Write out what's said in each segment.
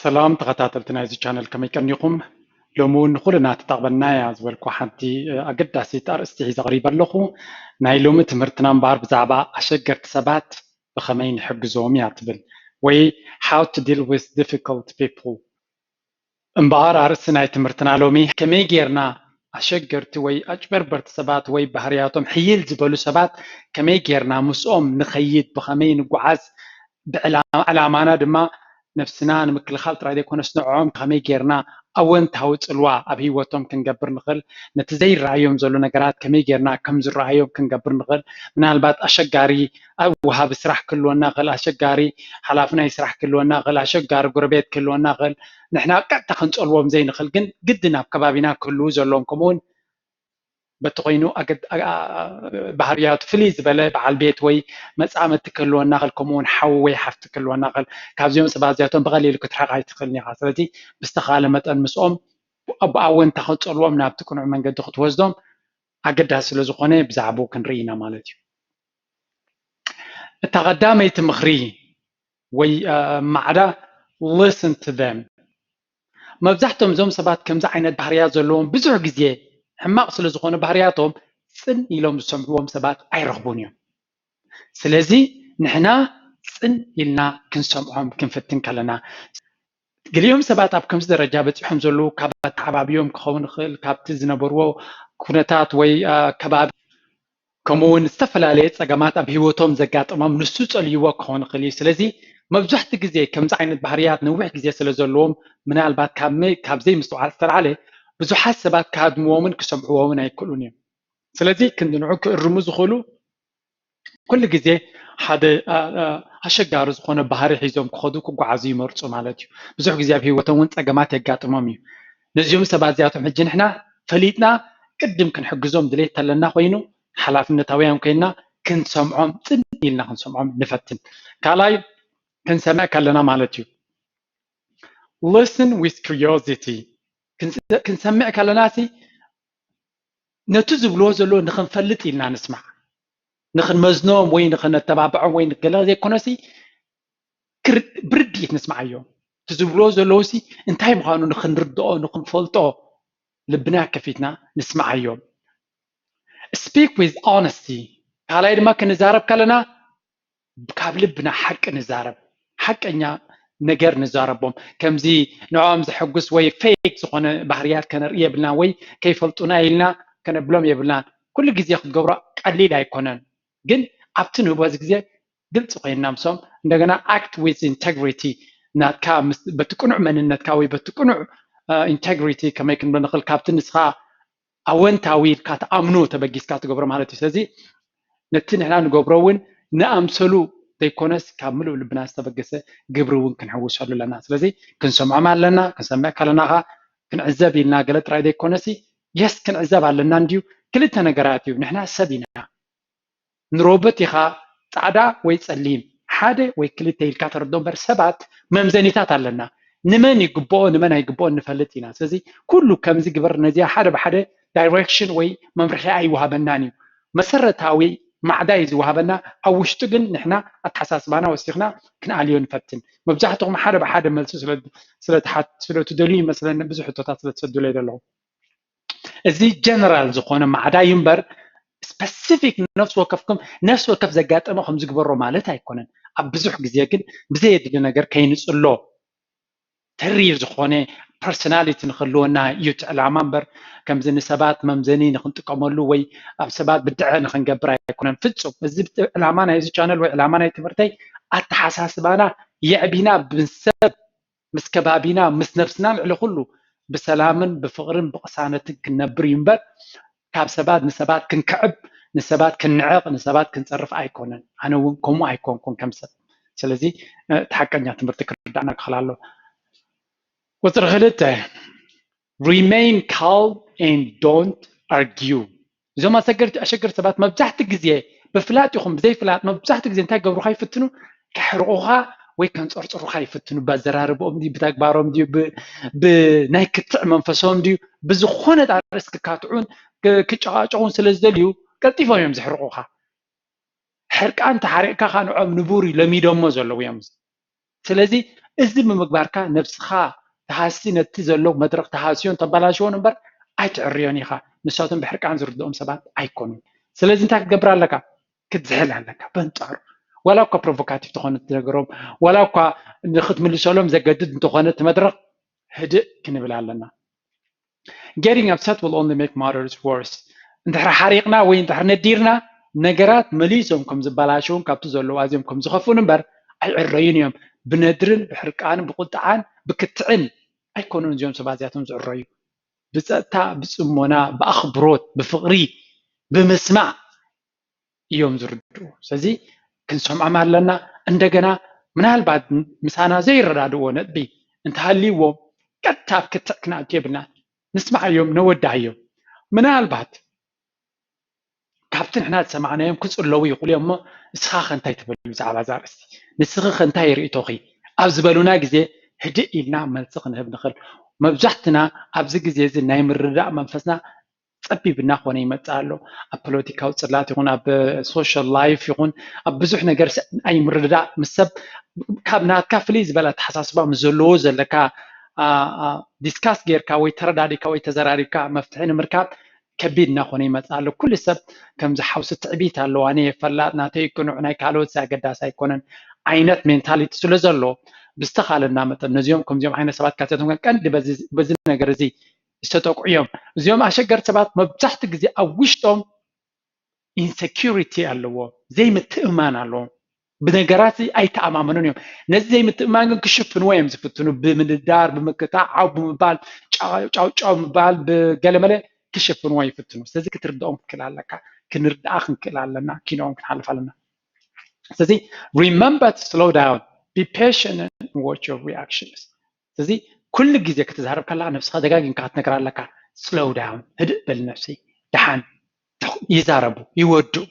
ሰላም ተኸታተልቲ ናይዚ ቻነል፣ ከመይ ቀኒኹም? ሎሚ እውን ንኹልና ትጠቕመና እያ ዝበልኩ ሓንቲ ኣገዳሲት ኣርእስቲ ሒዘ ቀሪበ ኣለኹ። ናይ ሎሚ ትምህርትና እምበኣር ብዛዕባ ኣሸገርቲ ሰባት ብኸመይ ንሕግዞም እያ ትብል፣ ወይ how to deal with difficult people። እምበኣር ኣርእስቲ ናይ ትምህርትና ሎሚ ከመይ ጌርና ኣሸገርቲ ወይ ኣጭበርበርቲ ሰባት ወይ ባህርያቶም ሕይል ዝበሉ ሰባት ከመይ ጌርና ምስኦም ንኸይድ፣ ብኸመይ ንጓዓዝ፣ ብዕላማና ድማ ነብስና ንምክልኻል ጥራይ ዘይኮነስ ንዕኦም ከመይ ጌርና ኣወንታዊ ጽልዋ ኣብ ህይወቶም ክንገብር ንኽእል፣ ነቲ ዘይረኣዮም ዘሎ ነገራት ከመይ ጌርና ከም ዝረኣዮም ክንገብር ንኽእል፣ ምናልባት ኣሸጋሪ ወሃቢ ስራሕ ክህልወና ይኽእል፣ ኣሸጋሪ ሓላፊ ናይ ስራሕ ክህልወና ይኽእል፣ ኣሸጋሪ ጎረቤት ክህልወና ይኽእል፣ ንሕና ቀጥታ ክንጸልዎም ዘይንኽእል ግን ግድን ኣብ ከባቢና ክህልዉ ዘለዎም፣ ከምኡውን በቲ ኮይኑ ባህርያቱ ፍልይ ዝበለ በዓል ቤት ወይ መጻምድቲ ክህልወና ይኽእል፣ ከምኡውን ሓው ወይ ሓፍቲ ክህልወና ይኽእል። ካብዚኦም ሰባት እዚኣቶም ብቐሊሉ ክትርሕቕ ኣይትኽእልን ኢኻ። ስለዚ ብዝተኻለ መጠን ምስኦም ብኣወንታ ክትጸልዎም፣ ናብቲ ቅኑዕ መንገዲ ክትወስዶም ኣገዳሲ ስለ ዝኾነ ብዛዕባኡ ክንርኢ ኢና ማለት እዩ። እታ ቀዳመይቲ ምኽሪ ወይ ማዕዳ፣ listen to them። መብዛሕትኦም እዞም ሰባት ከምዚ ዓይነት ባህርያት ዘለዎም ብዙሕ ግዜ ሕማቕ ስለ ዝኾነ ባህርያቶም ጽን ኢሎም ዝሰምዕዎም ሰባት ኣይረኽቡን እዮም። ስለዚ ንሕና ጽን ኢልና ክንሰምዖም ክንፍትን ከለና፣ ገሊኦም ሰባት ኣብ ከምዚ ደረጃ በጺሖም ዘለዉ ካብ ኣተዓባብዮም ክኸውን ይኽእል፣ ካብቲ ዝነበርዎ ኩነታት ወይ ከባቢ፣ ከምኡ እውን ዝተፈላለየ ጸገማት ኣብ ህይወቶም ዘጋጠሞም ንሱ ጸልይዎ ክኸውን ይኽእል እዩ። ስለዚ መብዛሕትኡ ግዜ ከምዚ ዓይነት ባህርያት ነዊሕ ግዜ ስለ ዘለዎም፣ ምናልባት ካብ ዘይምስትውዓል ዝተላዕለ ብዙሓት ሰባት ክሃድምዎምን ክሰምዕዎምን ኣይክእሉን እዮም። ስለዚ ክንዲ ንዑ ክእርሙ ዝኽእሉ ኩሉ ግዜ ሓደ ኣሸጋሪ ዝኾነ ባህሪ ሒዞም ክኸዱ ክጓዓዙ ይመርጹ ማለት እዩ። ብዙሕ ግዜ ኣብ ህይወቶም እውን ጸገማት የጋጥሞም እዩ። ነዚኦም ሰባት እዚኣቶም ሕጂ ንሕና ፈሊጥና ቅድም ክንሕግዞም ድሌት ተለና ኮይኑ ሓላፍነታውያን ኮይና ክንሰምዖም ጽን ኢልና ክንሰምዖም ንፈትን። ካልኣይ ክንሰምዕ ከለና ማለት እዩ። Listen with curiosity። ክንሰምዕ ከለና ሲ ነቲ ዝብልዎ ዘለዉ ንኽንፈልጥ ኢልና ንስማዕ። ንኽንመዝኖም ወይ ንኽነተባብዖም ወይ ንገለ ዘይኮነሲ ብርድኢት ንስምዓዮም። እቲ ዝብልዎ ዘለዉ ሲ እንታይ ምዃኑ ንኽንርድኦ ንኽንፈልጦ ልብና ከፊትና ንስምዓዮም። Speak with honesty። ካልኣይ ድማ ክንዛረብ ከለና ካብ ልብና ሓቂ ንዛረብ፣ ሓቀኛ ነገር ንዛረቦም። ከምዚ ንዕኦም ዘሐጉስ ወይ ፌክ ዝኾነ ባህርያት ከነርኢ የብልና ወይ ከይፈልጡና ኢልና ከነብሎም የብልናን። ኩሉ ግዜ ክትገብሮ ቀሊል ኣይኮነን፣ ግን ኣብቲ ንህቦ ግዜ ግልፂ ኮይንና ምሶም እንደገና act with integrity ናትካ በቲ ቅኑዕ መንነትካ ወይ በቲ ቅኑዕ integrity ከመይ ክንብል ንኽእል ካብቲ ንስኻ ኣወንታዊ ኢልካ ትኣምኖ ተበጊስካ ትገብሮ ማለት እዩ። ስለዚ ነቲ ንሕና ንገብሮ እውን ንኣምሰሉ ዘይኮነስ ካብ ምሉእ ልብና ዝተበገሰ ግብሪ እውን ክንሕውሰሉ ኣለና። ስለዚ ክንሰምዖም ኣለና። ክንሰምዕ ከለና ኸዓ ክንዕዘብ ኢልና ገለ ጥራይ ዘይኮነሲ የስ ክንዕዘብ ኣለና እንድዩ። ክልተ ነገራት እዩ። ንሕና ሰብ ኢና። ንሮቦት ኢኻ ጻዕዳ ወይ ጸሊም ሓደ ወይ ክልተ ኢልካ ተረዶ እምበር ሰባት መምዘኒታት ኣለና። ንመን ይግብኦ ንመን ኣይግብኦን ንፈልጥ ኢና። ስለዚ ኩሉ ከምዚ ግበር ነዚኣ ሓደ ብሓደ ዳይሬክሽን ወይ መምርሒ ኣይወሃበናን እዩ። መሰረታዊ ማዕዳ እዩ ዝወሃበና። ኣብ ውሽጡ ግን ንሕና ኣተሓሳስባና ወሲኽና ክንኣልዮ ንፈትን። መብዛሕትኹም ሓደ ብሓደ መልሲ ስለትደልዩ ይመስለኒ ብዙሕ ሕቶታት ስለትሰዱለይ ዘለኹም። እዚ ጀነራል ዝኾነ ማዕዳ እዩ እምበር ስፐሲፊክ ነፍሲ ወከፍኩም ነፍሲ ወከፍ ዘጋጠመ ከም ዝግበሮ ማለት ኣይኮነን። ኣብ ብዙሕ ግዜ ግን ብዘየድሊ ነገር ከይንጽሎ ተሪር ዝኾነ ፐርሶናሊቲ ንክህልወና እዩ እቲ ዕላማ እምበር ከምዚ ንሰባት መምዘኒ ንክንጥቀመሉ ወይ ኣብ ሰባት ብድዐ ንክንገብር ኣይኮነን ፍጹም። እዚ ዕላማ ናይዚ ቻነል ወይ ዕላማ ናይ ትምህርተይ ኣተሓሳስባና የዕቢና ምስ ሰብ ምስ ከባቢና ምስ ነብስና ልዕሊ ኩሉ ብሰላምን ብፍቕርን ብቕሳነትን ክንነብር እዩ እምበር ካብ ሰባት ንሰባት ክንክዕብ ንሰባት ክንዕቕ ንሰባት ክንፀርፍ ኣይኮነን። ኣነ እውን ከምኡ ኣይኮንኩን ከም ሰብ። ስለዚ እቲ ሓቀኛ ትምህርቲ ክርዳእና ክኽእል ኣለዎ። ቁፅሪ ክልተ remain calm and don't argue። እዞም ኣሸገርቲ ኣሸገርቲ ሰባት መብዛሕቲ ግዜ ብፍላጥ ይኹን ብዘይፍላጥ መብዛሕቲ ግዜ እንታይ ገብሩካ ይፍትኑ? ከሕርቑኻ ወይ ከንፀርፅሩኻ ይፍትኑ። ብኣዘራርብኦም ድዩ ብተግባሮም ድዩ ብናይ ክትዕ መንፈሶም ድዩ ብዝኾነ ጣርስ ክካትዑን ክጨቃጨቁን ስለ ዝደልዩ ቀልጢፎም እዮም ዘሕርቑኻ። ሕርቃን ተሓሪቕካ ካ ንዖም ንቡር እዩ ለሚዶሞ ዘለዉ እዮም። ስለዚ እዚ ብምግባርካ ነብስኻ ተሃሲ ነቲ ዘሎ መድረኽ ተሃስዮን ተበላሽዎን እምበር ኣይትዕርዮን ኢኻ። ንሳቶም ብሕርቃን ዝርድኦም ሰባት ኣይኮኑን። ስለዚ እንታይ ክትገብር ኣለካ? ክትዝሕል ኣለካ በንጻሩ። ዋላ እኳ ፕሮቮካቲቭ ተኾነ ትነገሮም፣ ዋላ እኳ ንክትምልሰሎም ዘገድድ እንተኾነ እቲ መድረኽ ህድእ ክንብል ኣለና። Getting upset will only make matters worse. እንድሕር ሓሪቕና ወይ እንድሕር ነዲርና ነገራት መሊሶም ከም ዝበላሸውን ካብቲ ዘለዉ ኣዝዮም ከም ዝኸፍኡን እምበር ኣይዕረዩን እዮም። ብነድርን ብሕርቃንን ብቁጥዓን ብክትዕን ኣይኮኑን እዚኦም ሰባት እዚኣቶም ዝዕረዩ። ብጸጥታ፣ ብጽሞና፣ ብኣኽብሮት፣ ብፍቕሪ፣ ብምስማዕ እዮም ዝርድኡ። ስለዚ ክንሰምዖም ኣለና። እንደገና ምናልባት ምሳና ዘይረዳድዎ ነጥቢ እንተሃልይዎም ቀጥታ ኣብ ክትዕ ክንኣቱ የብልና። ንስምዓዮም፣ ነወድኣዮም። ምናልባት ካብቲ ንሕና ዝሰማዕናዮም ክጽለዉ ይኽእሉ እዮም እሞ ንስኻ ከ እንታይ ትብል ብዛዕባ እዛ ኣርእስቲ? ንስኺ ከ እንታይ ርእይቶኺ? ኣብ ዝበሉና ግዜ ህድእ ኢልና መልሲ ክንህብ ንኽእል። መብዛሕትና ኣብዚ ግዜ እዚ ናይ ምርዳእ መንፈስና ጸቢብና ኮነ ይመጽእ ኣሎ። ኣብ ፖለቲካዊ ጽላት ይኹን ኣብ ሶሻል ላይፍ ይኹን ኣብ ብዙሕ ነገር ኣይምርዳእ ምስ ሰብ ካብ ናትካ ፍልይ ዝበለ ኣተሓሳስባ ምስ ዘለዎ ዘለካ ዲስካስ ጌርካ ወይ ተረዳዲካ ወይ ተዘራሪብካ መፍትሒ ንምርካብ ከቢድ እናኾነ ይመጽእ ኣሎ። ኩሉ ሰብ ከምዚ ሓውሲ ትዕቢት ኣለዋ፣ ኣነ የፈላጥ ናተይ ቅኑዕ ናይ ካልኦት ኣገዳሲ ኣይኮነን ዓይነት ሜንታሊቲ ስለ ዘሎ ብዝተኻለና መጠን ነዚኦም ከምዚኦም ዓይነት ሰባት ካተቶም ቀንዲ በዚ ነገር እዚ ዝተጠቅዑ እዮም። እዚኦም ኣሸገርቲ ሰባት መብዛሕትኡ ግዜ ኣብ ውሽጦም ኢንሰኪሪቲ ኣለዎም፣ ዘይምትእማን ኣለዎም። ብነገራት ኣይተኣማመኑን እዮም። ነዚ ዘይምትእማን ግን ክሽፍንዎ እዮም ዝፍትኑ። ብምንዳር፣ ብምክታዕ፣ ዓው ብምባል፣ ጫው ጫው ምባል፣ ብገለመለ ክሽፍንዎ ይፍትኑ። ስለዚ ክትርድኦም ክትክእል ኣለካ፣ ክንርድኣ ክንክእል ኣለና፣ ኪንኦም ክንሓልፍ ኣለና። ስለዚ remember to slow down, be patient and watch your reactions. ስለዚ ኩሉ ግዜ ክትዛረብ ከለካ ነብስኻ ደጋጊምካ ክትነግራ ኣለካ፣ ስሎው ዳውን፣ ህድእ በል ነብሰይ፣ ደሓን ይዛረቡ፣ ይወድኡ።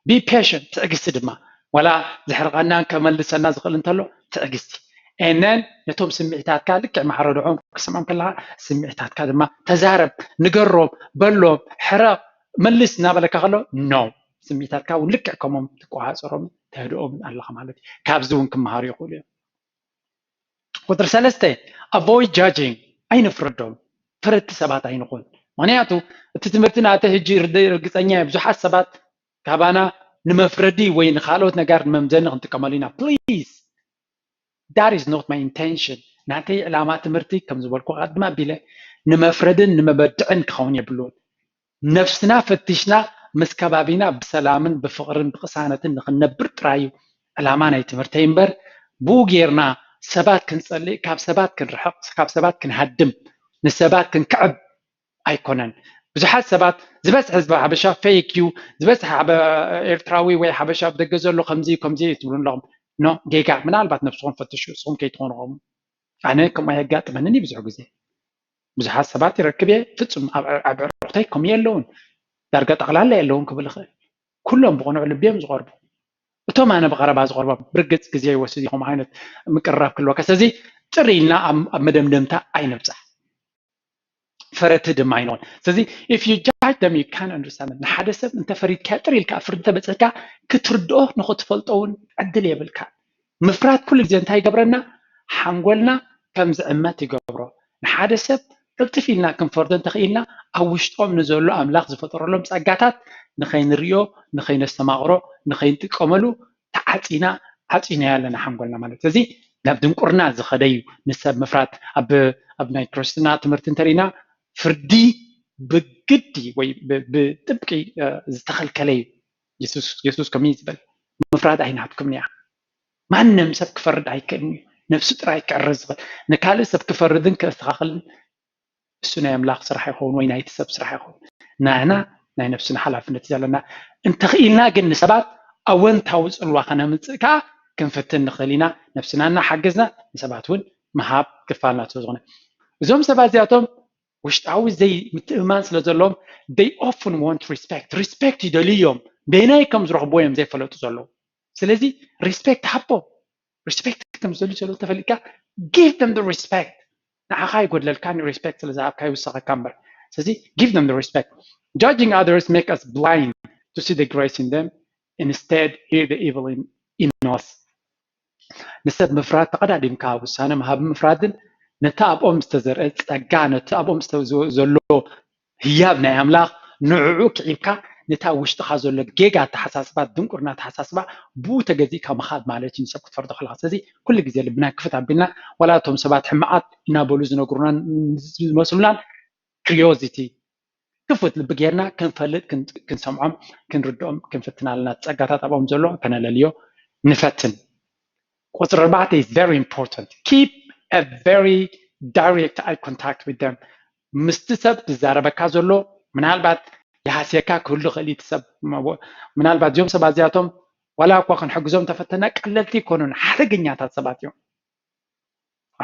ቢ ፔሽንት፣ ትዕግስቲ ድማ ዋላ ዘሕርቐናን ከመልሰና ዝኽእል እንተሎ ትዕግስቲ። ኤነን ነቶም ስምዒታትካ ልክዕ ማዕረድዖም ክሰምዖም ከለካ ስምዒታትካ ድማ ተዛረብ፣ ንገሮም፣ በሎም፣ ሕረቕ፣ መልስ እናበለካ ከሎ ኖ፣ ስምዒታትካ እውን ልክዕ ከምኦም ትቆፃፀሮም ተህድኦም ኣለካ ማለት እዩ። ካብዚ እውን ክመሃሩ ይኽእሉ እዮም። ቁፅሪ ሰለስተ፣ avoid judging፣ ኣይንፍረዶም፣ ፈረድቲ ሰባት ኣይንኹን። ምክንያቱ እቲ ትምህርቲ ናተ ህጂ ርግፀኛ እየ ብዙሓት ሰባት ካባና ንመፍረዲ ወይ ንካልኦት ነገር ንመምዘኒ ክንጥቀመሉ ኢና። Please, that is not my intention። ናተይ ዕላማ ትምህርቲ ከም ዝበልኩ ቀድማ ኣቢለ ንመፍረድን ንመበድዕን ክኸውን የብሉን። ነፍስና ፈቲሽና ምስ ከባቢና ብሰላምን ብፍቕርን ብቅሳነትን ንክንነብር ጥራይ እዩ ዕላማ ናይ ትምህርተይ እምበር ብኡ ጌርና ሰባት ክንጸልእ ካብ ሰባት ክንርሕቕ ካብ ሰባት ክንሃድም ንሰባት ክንክዕብ ኣይኮነን። ብዙሓት ሰባት ዝበዝሐ ህዝቢ ሓበሻ ፌክ እዩ ዝበዝሐ ኤርትራዊ ወይ ሓበሻ ኣብ ደገ ዘሎ ከምዚ ከምዚ እዩ ትብሉ ኣለኹም። ኖ ጌጋ ምናልባት ነብስኹም ፈትሹ እስኹም ከይትኾኑ ኸሙ ኣነ ከምኡ ኣየጋጥመንን እዩ ብዙሕ ግዜ ብዙሓት ሰባት ይረክብ እየ ፍጹም ኣብ ዕርቁተይ ከምኡ የለውን ዳርጋ ጠቕላላ የለውን ክብል ይኽእል ኩሎም ብቕኑዕ ልቢ እዮም ዝቐርቡ እቶም ኣነ ብቐረባ ዝቐርቦም ብርግጽ ግዜ ይወስድ ይኹም ዓይነት ምቅርራብ ክህልወካ ስለዚ ጥር ኢልና ኣብ መደምደምታ ኣይንብጻሕ ፈረቲ ድማ ኣይንኾን ስለዚ if you judge them you can't understand ንሓደ ሰብ እንተፈሪድካ ጥር ኢልካ ፍርዲ ተበጽሕካ ክትርድኦ ንኽትፈልጦ እውን ዕድል የብልካ ምፍራት ኩሉ ግዜ እንታይ ይገብረና ሓንጎልና ከም ዝዕመት ይገብሮ ንሓደ ሰብ ቅልጥፍ ኢልና ክንፈርዶ እንተኽኢልና ኣብ ውሽጦም ንዘሎ ኣምላኽ ዝፈጠረሎም ጸጋታት ንኸይንርእዮ ንኸይነስተማቕሮ ንኸይንጥቀመሉ ተዓጺና ዓጺናዮ ኣለና ሓንጎልና ማለት ስለዚ ናብ ድንቁርና ዝኸደ እዩ ንሰብ ምፍራት ኣብ ኣብ ናይ ክርስትና ትምህርቲ እንተሪና ፍርዲ ብግዲ ወይ ብጥብቂ ዝተኸልከለ እዩ የሱስ ክምይ ዝበል ምፍራድ ኣይናትኩም እያ ማንም ሰብ ክፈርድ ኣይክእልን እዩ ነብሱ ጥራይ ክዕረ ዝኽእል ንካልእ ሰብ ክፈርድን ከስተኻኽልን እሱ ናይ ኣምላኽ ስራሕ ይኸውን ወይ ናይቲ ሰብ ስራሕ ይኸውን ናህና ናይ ነብስና ሓላፍነት እዩ ዘለና እንተኽኢልና ግን ንሰባት ኣወንታዊ ፅልዋ ከነምፅእ ከዓ ክንፍትን ንኽእል ኢና ነብስና እናሓገዝና ንሰባት እውን ምሃብ ክፋልና ስለ ዝኾነ እዞም ሰባት እዚኣቶም ውሽጣዊ ዘይምትእምማን ስለ ዘለዎም they often want respect respect ይደልዩ እዮም በየናይ ከም ዝረኽብዎ እዮም ዘይፈለጡ ዘለዉ ስለዚ respect ሃቦም respect ከም ዝደልዩ ዘሎ ተፈሊጥካ give them the respect ንዓኻ ይጎድለልካ ን respect ስለ ዝሃብካ ይውሰኸካ እምበር ስለዚ give them the respect judging others make us blind to see the grace in them instead hear the evil in, in us ንሰብ ምፍራድ ተቐዳዲምካ ውሳነ ምሃብ ምፍራድን ነቲ ኣብኦም ዝተዘርአ ጸጋ፣ ነቲ ኣብኦም ዝተ- ዘሎ ህያብ ናይ ኣምላኽ ንዕኡ ክዒብካ ነታ ውሽጥኻ ዘሎ ጌጋ ኣተሓሳስባ፣ ድንቁርና ኣተሓሳስባ ብኡ ተገዚእካ ምኻድ ማለት እዩ ንሰብ ክትፈርዶ ከለኻ። ስለዚ ኩሉ ግዜ ልብና ክፍት ኣቢልና ዋላ እቶም ሰባት ሕማቓት እናበሉ ዝነግሩና ዝመስሉናን ክሪዮዚቲ ክፉት ልቢ ጌርና ክንፈልጥ ክንሰምዖም ክንርድኦም ክንፍትን ኣለና። ጸጋታት ኣብኦም ዘሎ ከነለልዮ ንፈትን። ቁፅሪ ኣርባዕተ is very important. Keep a very direct eye contact with them. ምስቲ ሰብ ዝዛረበካ ዘሎ ምናልባት ይሃስየካ ክህሉ ይኽእል እዩ። እቲ ሰብ ምናልባት እዚኦም ሰባት እዚኣቶም ዋላ እኳ ክንሕግዞም ተፈተና ቀለልቲ ይኮኑን ሓደገኛታት ሰባት እዮም።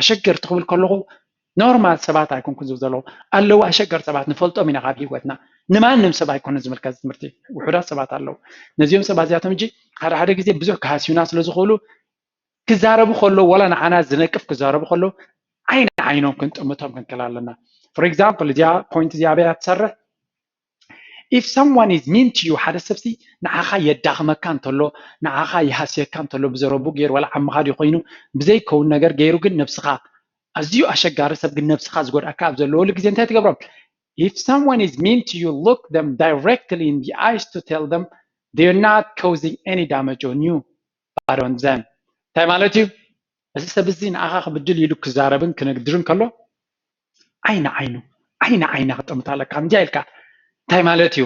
ኣሸገርቲ ክብል ከለኹ ኖርማል ሰባት ኣይኮንኩን ዝብል ዘለኹ ኣለዉ ኣሸገርቲ ሰባት ንፈልጦም ኢና ካብ ህይወትና ንማንም ሰብ ኣይኮነ ዝምልከት ትምህርቲ ውሑዳት ሰባት ኣለዉ። ነዚኦም ሰባት እዚኣቶም እጂ ሓደ ሓደ ግዜ ብዙሕ ክሃስዩና ስለ ዝኽእሉ ክዛረቡ ከለዉ ዋላ ንዓና ዝነቅፍ ክዛረቡ ከለዉ ዓይኒ ዓይኖም ክንጥምቶም ክንክእል ኣለና። For example እዚኣ point እዚኣ ኣበይ እያ ትሰርሕ? If someone is mean to you ሓደ ሰብሲ ንዓኻ የዳኽመካ እንተሎ ንዓኻ ይሃስየካ እንተሎ ብዘረቡ ገይሩ ዋላ ዓምኻ ድዩ ኮይኑ ብዘይከውን ነገር ገይሩ ግን ነብስኻ ኣዝዩ ኣሸጋሪ ሰብ ግን ነብስኻ ዝጎድኣካ ኣብ ዘለወሉ ግዜ እንታይ ትገብሮም? If someone is mean to you, look them directly in the eyes to tell them they're not causing any damage on you but on them. እንታይ ማለት እዩ? እዚ ሰብ እዚ ንዓኻ ክብድል ኢሉ ክዛረብን ክነግድርን ከሎ ዓይኒ ዓይኑ ዓይኒ ዓይና ክጥምታ ኣለካ። ከምዚኣ ኢልካ እንታይ ማለት እዩ?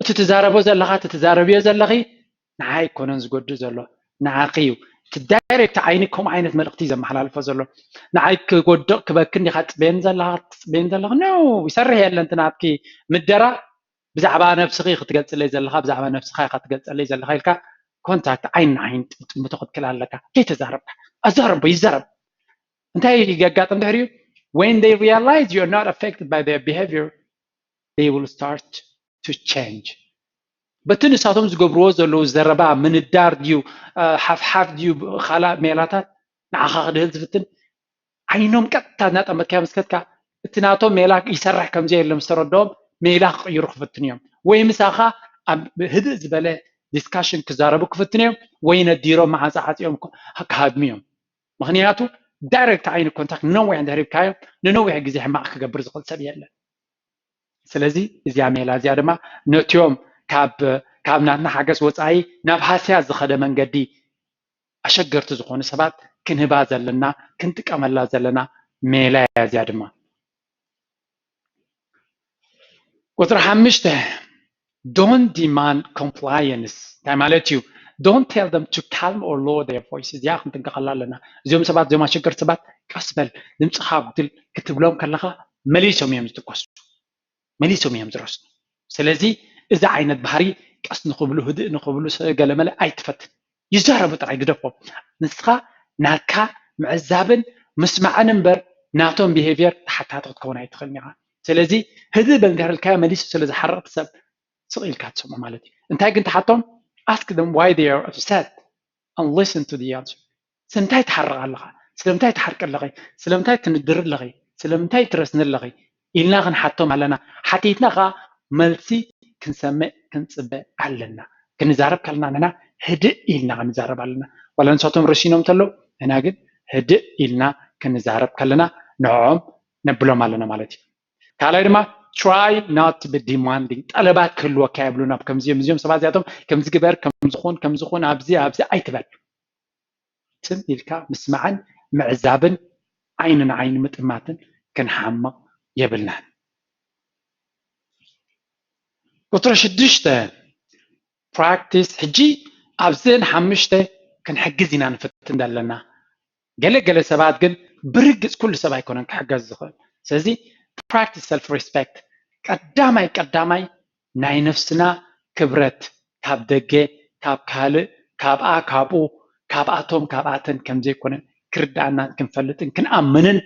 እቲ ትዛረቦ ዘለኻ እቲ ትዛረብዮ ዘለኺ ንዓይ ኣይኮነን ዝጎድእ ዘሎ ንዓኺ እዩ። እቲ ዳይሬክት ዓይኒ ከምኡ ዓይነት መልእኽቲ እዩ ዘመሓላልፎ ዘሎ። ንዓይ ክጎድቕ ክበክን ዲኻ ትፅበየኒ ዘለኻ ትፅበየኒ ዘለኺ? ኖ ይሰርሕ የለን። እቲ ናትኪ ምደራ ብዛዕባ ነብስኺ ክትገልፅለይ ዘለኻ ብዛዕባ ነብስኻ ኢኻ ትገልፀለይ ዘለኻ ኢልካ ኮንታክት ዓይኒ ንዓይኒ ጥምቶ ክትክል ኣለካ። ከይተዛረብካ ኣዛረቦ ይዛረብ። እንታይ የጋጥም ድሕሪኡ? When they realize you are not affected by their behavior, they will start to change. በቲ ንሳቶም ዝገብርዎ ዘለዉ ዘረባ ምንዳር ድዩ ሓፍሓፍ ድዩ ካልእ ሜላታት ንዓኻ ክድህል ዝፍትን ዓይኖም ቀጥታ እናጠመትካዮ ምስ ከድካ እቲ ናቶም ሜላ ይሰርሕ ከም ዘየለ ምስ ተረድኦም ሜላ ክቕይሩ ክፍትኑ እዮም። ወይ ምሳኻ ኣብ ህድእ ዝበለ ዲስካሽን ክዛረቡ ክፍትኑ እዮም ወይ ነዲሮም መዓንጣ ዓፂኦም ክሃድሙ እዮም። ምኽንያቱ ዳይሬክት ዓይኒ ኮንታክት ንነዊሕ እንድሕር ሂብካዮ ንነዊሕ ግዜ ሕማቕ ክገብር ዝኽእል ሰብ የለን። ስለዚ እዚኣ ሜላ እዚኣ ድማ ነቲኦም ካብ ካብ ናትና ሓገዝ ወፃኢ ናብ ሃስያ ዝኸደ መንገዲ ኣሸገርቲ ዝኾኑ ሰባት ክንህባ ዘለና ክንጥቀመላ ዘለና ሜላ እያ። እዚኣ ድማ ቁፅሪ ሓሙሽተ don't demand compliance እንታይ ማለት እዩ? Don't tell them to calm or lower their voice እዚኣ ክንጥንቀቐላ ኣለና። እዚኦም ሰባት እዚኦም ኣሸገርቲ ሰባት ቀስ በል ድምፅኻ ኣጉድል ክትብሎም ከለኻ መሊሶም እዮም ዝትኮሱ መሊሶም እዮም ዝረስኑ። ስለዚ እዚ ዓይነት ባህሪ ቀስ ንኽብሉ ህድእ ንኽብሉ ገለመለ ኣይትፈትን። ይዛረቡ ጥራይ ግደፎም። ንስኻ ናትካ ምዕዛብን ምስማዕን እምበር ናቶም ቢሄቪየር ተሓታቲ ክትከውን ኣይትኽእልን ኢኻ። ስለዚ ህድእ በል እንድሕር ኢልካዮ መሊሱ ስለ ዝሓርቕ እቲ ሰብ ስቕ ኢልካ ትሰምዖ ማለት እዩ። እንታይ ግን ትሓቶም? Ask them why they are upset and listen to the answer። ስለምንታይ ትሓርቕ ኣለኻ? ስለምንታይ ትሓርቂ ኣለኺ? ስለምንታይ ትንድሪ ኣለኺ? ስለምንታይ ትረስኒ ኣለኺ? ኢልና ክንሓቶም ኣለና። ሓቲትና ኸዓ መልሲ ክንሰምዕ ክንፅበ ኣለና። ክንዛረብ ከለና ንሕና ህድእ ኢልና ክንዛረብ ኣለና። ዋላ ንሳቶም ረሲኖም እንተለዉ ንሕና ግን ህድእ ኢልና ክንዛረብ ከለና ንዕኦም ነብሎም ኣለና ማለት እዩ። ካልኣይ ድማ try not to be demanding ጠለባት ክህልወካ የብሉን። ኣብ ከምዚኦም እዚኦም ሰባት እዚኣቶም ከምዚ ግበር ከምዝኹን ከምዝኹን ኣብዚ ኣብዚ ኣይትበል። ትም ኢልካ ምስማዕን ምዕዛብን ዓይኒ ንዓይኒ ምጥማትን ክንሓምቕ የብልናን። ቁፅሪ ሽዱሽተ ፕራክቲስ ሕጂ ኣብዘን ሓሙሽተ ክንሕግዝ ኢና ንፍትን ዘለና። ገለ ገለ ሰባት ግን ብርግፅ ኩሉ ሰብ ኣይኮነን ክሕገዝ ዝኽእል። ስለዚ ፕራክቲስ ሰልፍ ሪስፔክት ቀዳማይ ቀዳማይ ናይ ነፍስና ክብረት ካብ ደገ ካብ ካልእ ካብኣ ካብኡ ካብኣቶም ካብኣተን ከምዘይኮነ ክርድኣናን ክንፈልጥን ክንኣምንን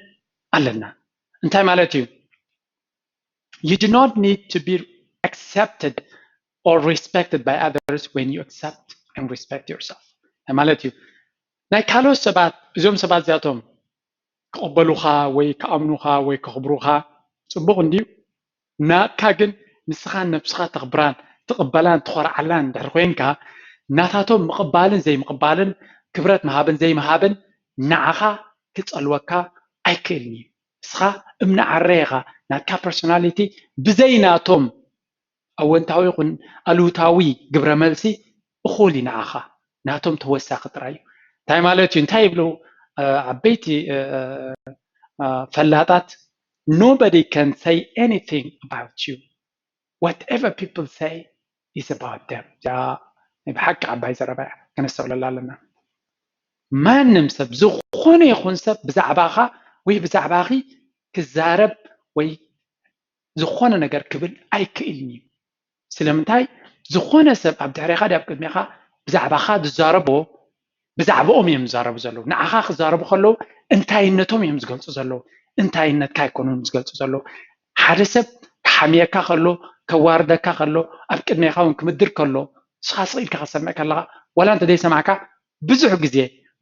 ኣለና። እንታይ ማለት እዩ? You do not need to be accepted or respected by others when you accept and respect yourself ማለት እዩ። ናይ ካልኦት ሰባት እዞም ሰባት እዚኣቶም ክቕበሉኻ ወይ ክኣምኑኻ ወይ ከኽብሩኻ ፅቡቕ እንድዩ። ናትካ ግን ንስኻ ነብስኻ ተኽብራን ትቕበላን ትኾርዓላን እንድሕር ኮይንካ ናታቶም ምቕባልን ዘይምቕባልን ክብረት ምሃብን ዘይምሃብን ንዓኻ ክጸልወካ ኣይክእልን እዩ። ንስኻ እምኒ ዓረ ኢኻ። ናትካ personality ብዘይ ናቶም ኣወንታዊ ይኹን ኣሉታዊ ግብረ መልሲ እኹል እዩ ንዓኻ። ናቶም ተወሳኺ ጥራይ እዩ። እንታይ ማለት እዩ? እንታይ ይብሉ ዓበይቲ ፈላጣት? Nobody can say anything about you. Whatever people say is about them. እዚኣ ናይ ብሓቂ ዓባይ ዘረባ እያ፣ ከነስተውለላ ኣለና። ማንም ሰብ፣ ዝኾነ ይኹን ሰብ ብዛዕባኻ ወይ ብዛዕባኺ ክዛረብ ወይ ዝኾነ ነገር ክብል ኣይክእልን እዩ። ስለምንታይ? ዝኾነ ሰብ ኣብ ድሕሬኻ ድዩ ኣብ ቅድሜኻ ብዛዕባኻ ዝዛረቦ፣ ብዛዕባኦም እዮም ዝዛረቡ ዘለዉ። ንዓኻ ክዛረቡ ከለዉ እንታይነቶም እዮም ዝገልጹ ዘለዉ። እንታይነትካ ኣይኮኑን ዝገልጹ ዘለዉ። ሓደ ሰብ ክሓምየካ ከሎ፣ ከዋርደካ ከሎ፣ ኣብ ቅድሜኻ እውን ክምድር ከሎ፣ ንስኻ ስቕ ኢልካ ክትሰምዕ ከለኻ፣ ዋላ እንተ ዘይሰማዕካ፣ ብዙሕ ግዜ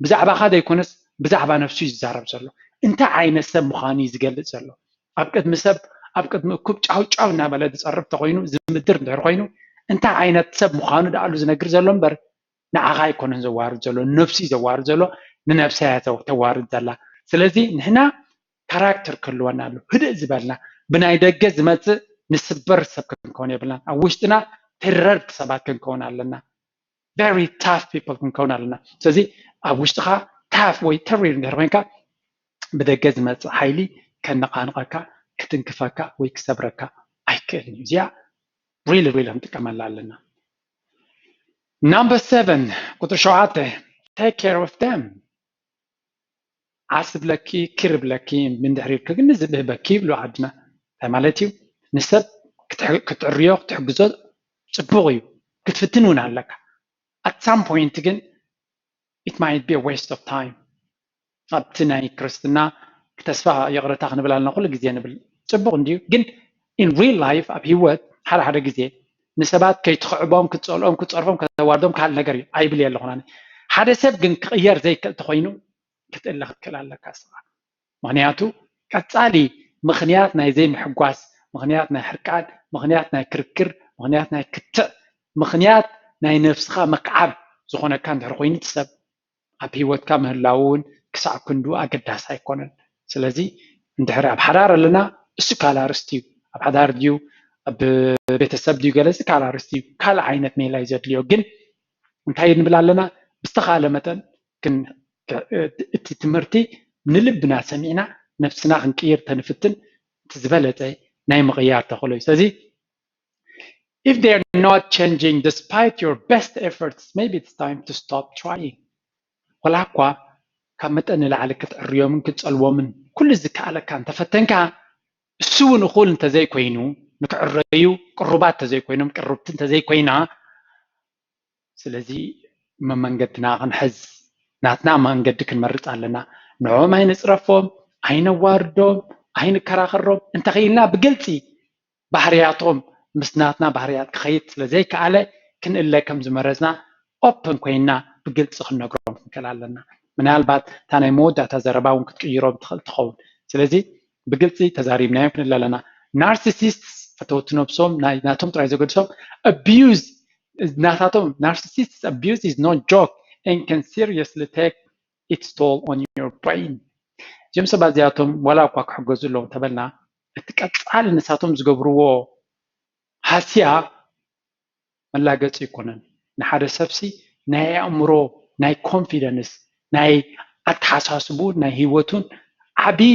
ብዛዕባኻ ዘይኮነስ ብዛዕባ ነፍሱ እዩ ዝዛረብ ዘሎ። እንታይ ዓይነት ሰብ ምዃኑ እዩ ዝገልጽ ዘሎ። ኣብ ቅድሚ ሰብ፣ ኣብ ቅድሚ እኩብ ጫው ጫው እናበለ ዝጸርብ እንተኾይኑ፣ ዝምድር እንድሕር ኮይኑ፣ እንታይ ዓይነት ሰብ ምዃኑ ደኣሉ ዝነግር ዘሎ እምበር፣ ንዓኻ ኣይኮነን ዘዋርድ ዘሎ፣ ነፍሱ እዩ ዘዋርድ ዘሎ። ንነብሳ እያ ተዋርድ ዘላ። ስለዚ ንሕና ካራክተር ክህልወና ኣሎ። ህድእ ዝበልና፣ ብናይ ደገ ዝመጽእ ንስበር ሰብ ክንከውን የብልናን። ኣብ ውሽጥና ተረርቲ ሰባት ክንከውን ኣለና። Very tough people ክንከውን ኣለና። ስለዚ ኣብ ውሽጥኻ ታፍ ወይ ተሪር እንድሕር ኮይንካ፣ ብደገ ዝመጽእ ሓይሊ ከነቓንቐካ፣ ክትንክፈካ ወይ ክሰብረካ ኣይክእልን እዩ። እዚኣ really really ክንጥቀመላ ኣለና። Number seven፣ ቁፅሪ ሸውዓተ፣ take care of them። ዓስብለኪ፣ ኪርብለኪ፣ ምንድሕር ኢልኪ ግን ንዝብህበኪ ይብሉ ዓድና። እንታይ ማለት እዩ? ንሰብ ክትዕርዮ ክትሕግዞ ፅቡቕ እዩ፣ ክትፍትን እውን ኣለካ። At some point ግን it might be a waste of time። ኣብቲ ናይ ክርስትና ተስፋ ይቕረታ ክንብል ኣለና ኩሉ ግዜ ንብል። ፅቡቕ እንድዩ፣ ግን in real life ኣብ ህይወት ሓደ ሓደ ግዜ ንሰባት ከይትኽዕቦም፣ ክትፀልኦም፣ ክትፀርፎም፣ ከተዋርዶም ካልእ ነገር እዩ ኣይብል የለኹን ኣነ። ሓደ ሰብ ግን ክቕየር ዘይክእል ተኾይኑ ክትእለ ክትክእል ኣለካ እስኻ። ምኽንያቱ ቀፃሊ ምኽንያት ናይ ዘይምሕጓስ፣ ምኽንያት ናይ ሕርቃን፣ ምኽንያት ናይ ክርክር፣ ምኽንያት ናይ ክትዕ፣ ምኽንያት ናይ ነብስኻ ምክዓብ ዝኾነካ እንድሕር ኮይኑ እቲ ሰብ ኣብ ህይወትካ ምህላው እውን ክሳዕ ክንዱ ኣገዳሲ ኣይኮነን። ስለዚ እንድሕር ኣብ ሓዳር ኣለና እሱ ካልእ ኣርእስቲ እዩ። ኣብ ሓዳር ድዩ ኣብ ቤተሰብ ድዩ ገለ እዚ ካልእ ኣርእስቲ እዩ። ካልእ ዓይነት ሜላ እዩ ዘድልዮ። ግን እንታይ ንብል ኣለና? ብዝተኻለ መጠን እቲ ትምህርቲ ንልብና ሰሚዕና ነብስና ክንቅይር ተንፍትን እቲ ዝበለፀ ናይ ምቕያር ተኽእሎ እዩ። ስለዚ if they are not changing despite your best efforts, maybe it's time to stop trying። ወላ እኳ ካብ መጠን ንላዕሊ ክትዕርዮምን ክትፀልዎምን ኩሉ ዝከኣለካ እንተፈተንካ፣ እሱ እውን እኹል እንተዘይኮይኑ፣ ንክዕረዩ ቅሩባት እንተዘይኮይኖም፣ ቅርብቲ እንተዘይኮይና፣ ስለዚ መመንገድና ክንሕዝ ናትና መንገዲ ክንመርፅ ኣለና። ንዕኦም ኣይንፅረፎም፣ ኣይነዋርዶም፣ ኣይንከራኸሮም። እንተኽኢልና ብግልፂ ባህርያቶም ምስ ናትና ባህርያት ክኸይድ ስለ ዘይከኣለ ክንእለ ከም ዝመረፅና ኦፕን ኮይንና ብግልፂ ክንነግሮም ክንክእል ኣለና። ምናልባት እታ ናይ መወዳእታ ዘረባ እውን ክትቅይሮም ትኽእል ትኸውን። ስለዚ ብግልፂ ተዛሪብናዮም ክንእል ኣለና። ናርሲሲስት ፈተውቲ ነብሶም ናይ ናቶም ጥራይ ዘገድሶም abuse ናታቶም ናርሲሲስት abuse is no joke and can seriously take its toll on your brain። እዚኦም ሰባት እዚኣቶም ዋላ እኳ ክሕገዙ ኣለዎም ተበልና እቲ ቀፃሊ ንሳቶም ዝገብርዎ ሃስያ መላገፂ ኣይኮነን። ንሓደ ሰብሲ ናይ ኣእምሮ ናይ ኮንፊደንስ ናይ ኣተሓሳስቡን ናይ ህይወቱን ዓብዪ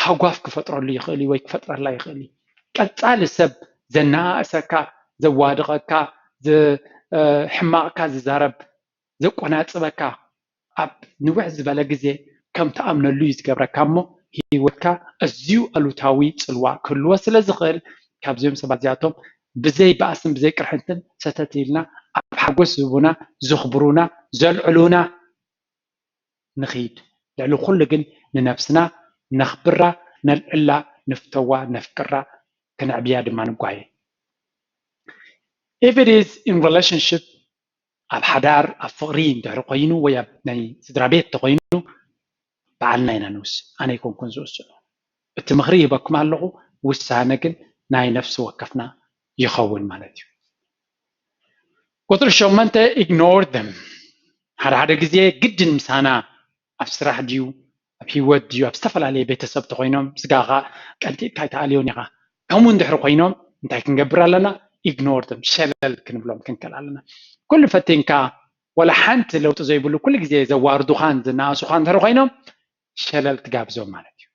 ሃጓፍ ክፈጥረሉ ይኽእል እዩ ወይ ክፈጥረላ ይኽእል እዩ። ቀፃሊ ሰብ ዘነኣእሰካ፣ ዘዋድቐካ፣ ሕማቕካ ዝዛረብ፣ ዘቆናፅበካ ኣብ ንውሕ ዝበለ ግዜ ከም ትኣምነሉ እዩ ዝገብረካ እሞ ህይወትካ ኣዝዩ ኣሉታዊ ፅልዋ ክህልዎ ስለ ዝኽእል ካብዚኦም ሰባት እዚኣቶም ብዘይ ባእስን ብዘይ ቅርሕንትን ሰተት ኢልና ኣብ ሓጎስ ዝህቡና፣ ዘኽብሩና፣ ዘልዕሉና ንኺድ። ልዕሊ ኩሉ ግን ንነብስና ነኽብራ፣ ነልዕላ፣ ንፍተዋ፣ ነፍቅራ፣ ክነዕብያ ድማ ንጓየ። If it is in relationship ኣብ ሓዳር ኣብ ፍቕሪ እንድሕር ኮይኑ ወይ ኣብ ናይ ስድራ ቤት ተኮይኑ ባዕልና ኢና ንውስን። ኣነ ኣይኮንኩን ዝውስኖ። እቲ ምኽሪ ይህበኩም ኣለኹ፣ ውሳነ ግን ናይ ነፍሲ ወከፍና ይኸውን ማለት እዩ። ቁፅሪ ሸመንተ ignore them። ሓደ ሓደ ግዜ ግድን ምሳና ኣብ ስራሕ ድዩ ኣብ ህይወት ድዩ ኣብ ዝተፈላለየ ቤተሰብ ተኮይኖም ስጋኻ ቀንጢጥካ ኣይተኣልዮን ኢኻ። ከምኡ እንድሕር ኮይኖም እንታይ ክንገብር ኣለና? ኢግኖር ም ሸለል ክንብሎም ክንክእል ኣለና። ኩሉ ፈቲንካ ወላ ሓንቲ ለውጢ ዘይብሉ ኩሉ ግዜ ዘዋርዱኻን ዝነኣሱኻ እንድሕር ኮይኖም ሸለል ትጋብዞም ማለት እዩ።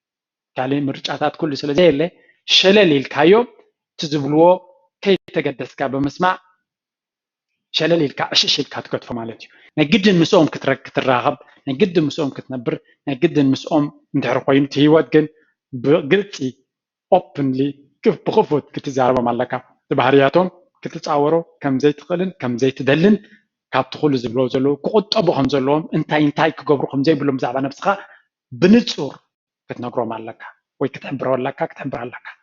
ካልእ ምርጫታት ኩሉ ስለ ዘየለ ሸለል ኢልካዮም እቲ ዝብልዎ ከይተገደስካ ብምስማዕ ሸለል ኢልካ ዕሽሽ ኢልካ ትገድፎ ማለት እዩ። ናይ ግድን ምስኦም ክትረክ ክትራኸብ ናይ ግድን ምስኦም ክትነብር ናይ ግድን ምስኦም እንድሕር ኮይኑ እቲ ህይወት ግን ብግልፂ ኦፕንሊ ብክፉት ክትዛረቦም ኣለካ። እቲ ባህርያቶም ክትፃወሮ ከምዘይትኽእልን ከምዘይትደልን ካብቲ ኩሉ ዝብሎ ዘለዉ ክቁጠቡ ከም ዘለዎም እንታይ እንታይ ክገብሩ ከም ዘይብሎም ብዛዕባ ነብስኻ ብንፁር ክትነግሮም ኣለካ ወይ ክትሕብሮ ኣለካ ክትሕብር ኣለካ።